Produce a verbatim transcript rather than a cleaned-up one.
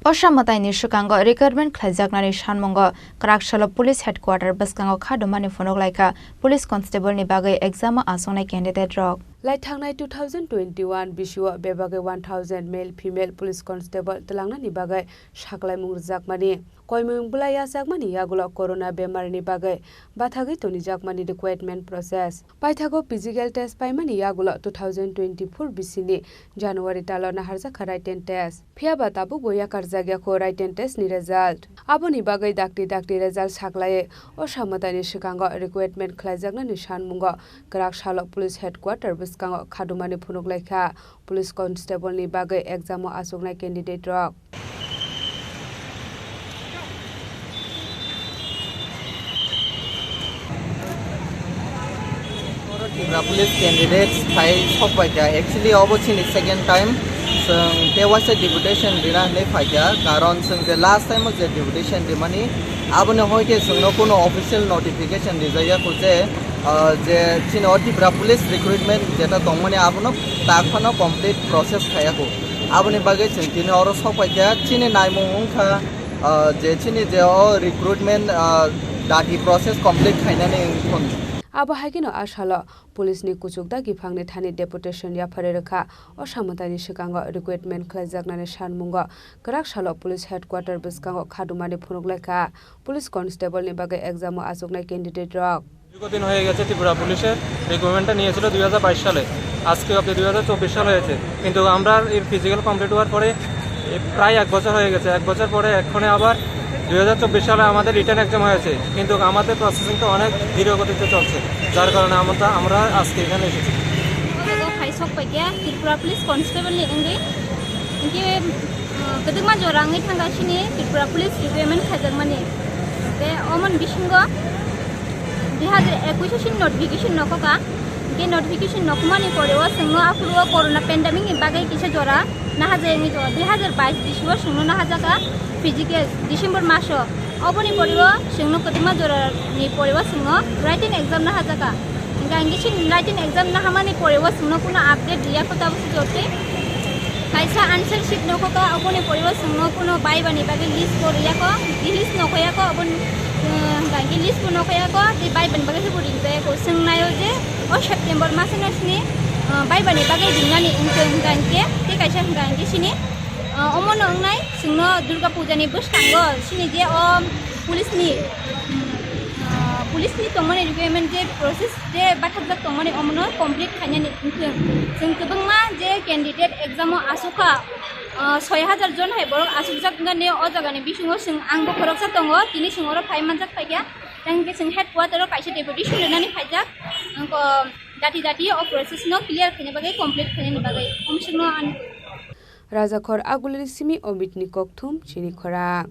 Osa mwtaini swkango recruitment khlaijaknani sanmungo kwrak salo police headquarter bwskango khadumani phunuk laikha police constable ni bagwi exam o achuknai candidate rok. Lai thangnai two thousand twenty-one bisio bebagwi one thousand male female police constable twlangnani bagwi saklaimung rwjakmani, koimung bwlai yachakmani yagulo corona bemarni bagwi bathagwi tonijakmani recruitment process. Paithago physical test paimani yagulo two thousand twenty-four bisini January talo naharjakha written test. Phiyaba tabukbo yakarjakya kho written test ni result. Aboni bagwi dakti dakti result saklaiwi osa mwtaini swkango recruitment khlaijaknani sanmungo kwrak salo police headquarter bwskango khadumani phunuk laikha police constable ni bagwi exam o achuknai candidate rok. Tripura Police candidates phai sokpaikha. Actually, obo chini second time chwng tei waisa deputation rina hinwi phaikha. Karon chwng je last time o je deputation rimani, aboni hoite chwngno kuno official notification rijakya kho je, ah, je chini o Tripura Police recruitment jeta tongmani abono tak phano complete process khaiya kho. Aboni bagwi chwng tini oro sokpaikha. Chini naimung wngkha, ah, je chini je o recruitment, ah, dati process complete khainani wngthon. Abo hai kheno a salo police ni kuchuk dagi phangni thani deputation yapharwi rwkha. O samwtaini swkango recruitment khlaijaknani sanmungo kwrak salo police headquarter bwskango khadumani phunuk laikha police constable ni bagwi exam o achuknai candidate rok. দীর্ঘদিন হয়ে গেছে ত্রিপুরা পুলিশে রিক্রুটমেন্টটা নিয়েছিল দুই হাজার বাইশ সালে। আজকে অবধি দুই হাজার চব্বিশ সাল হয়েছে, কিন্তু আমরা এর ফিজিক্যাল কমপ্লিট হওয়ার পরে এ প্রায় এক বছর হয়ে গেছে। এক বছর পরে এক্ষণে আবার দুই হাজার চব্বিশ সালে আমাদের রিটেন এক্সাম হয়েছে, কিন্তু আমাদের প্রসেসিংটা অনেক ধীর গতিতে চলছে, যার কারণে আমরা, আমরা আজকে এখানে এসেছি। Obo khai sok paikha Tripura Police Constable ni wngwi, hinkhe, uh, kwbangma jora wngwi thangkha chini Tripura Police recruitment khaijakmani. Tei omoni bisingo dui hazar ekush o chini notification nokhoka. Hinkhe notification nokhomani pore o chwngno aphuru o corona pandemic ni bagwi kisa jora nahajai wngwi tongo. Dui hazar bais bisio chwngno nahajakha physical December maso. Oboni pore o chwngno kwbangma jora ni pore o chwngno written exam nahajakha. Hinkhe ang khe chini written exam nahamani pore o chwngno kuno update riya kho tabuk se jotwi. Kaisa answer sheet nokhoka, oboni pore o chwngno kuno viva ni bagwi list bo riya kho, list nokhoya kho, oboni, eh, hinkhe list bo nokhoya kho, tei viva ni bagwi se bo ringjaya kho. Chwng naio je o September masano chini, eh, viva ni bagwi ringnani wngkha hinkhe, tei kaisa hinkha hinkhe chini, eh, omono wngnai chwngno Durga Puja ni bwskango chini je o police ni, ah, police ni tongmani requirement je process je bathakjak tongmani omono complete khainani wngthung. Chwng kwbangma je candidate exam o asukha, ah, soi hajar jon hai borok asukjak wngkha ne o jaga ni bisingo chwng angbo khoroksa tongo, tini chwng oro phai manjak phaikha. Tei hwnkhe chwng headquarter o kaisa deputation rwnani phaijak, wngkha dati dati o process no clear khaina bagwi, complete khainani bagwi. Omswkno ani Rajakhor Agulini simi Omitni kokthum chini khorang.